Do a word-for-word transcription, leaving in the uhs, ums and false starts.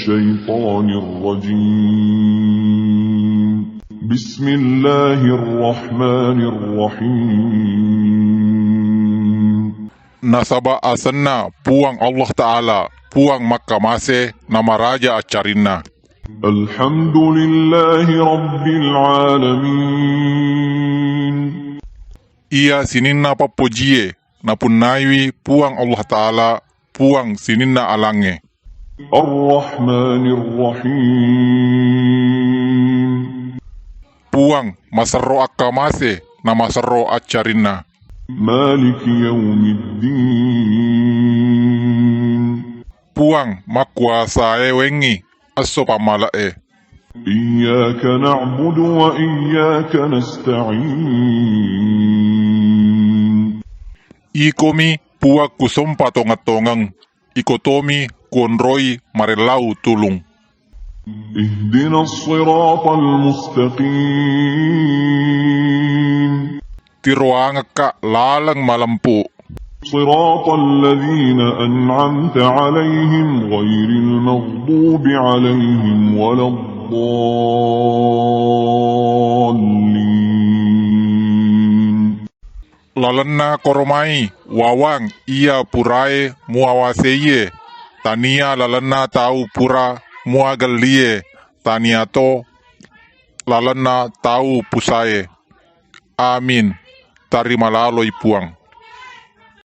الشيطان الرجيم. بسم الله الرحمن الرحيم. Nasaba asenna Puang Allah Ta'ala, Puang makkamase namaraja accarinna. الحمد لله رب العالمين. Iya sininna pappojie napunnaiwi Puang Allah Ta'ala, Puang sininna alangnge. الرحمن الرحيم. Puang maserro akkamase na maserro accarinna. مالك يوم الدين. Puang makkuasae wengngi esso pammale'e. إياك نعبد وإياك نستعين. Ikomi Puang kusompa tongeng-tongeng, iko tomi kuonroi marellau tulung. اهدنا الصراط المستقيم. Tiroangekka laleng malempu. صراط الذين أنعمت عليهم غير المغضوب عليهم ولا الضالين. Lalenna koromai wawang iya purae muawaseie, tania lalenna tau pura muagellie, taniato lalenna tau pusae. Amin. Tarimalaloi Puang.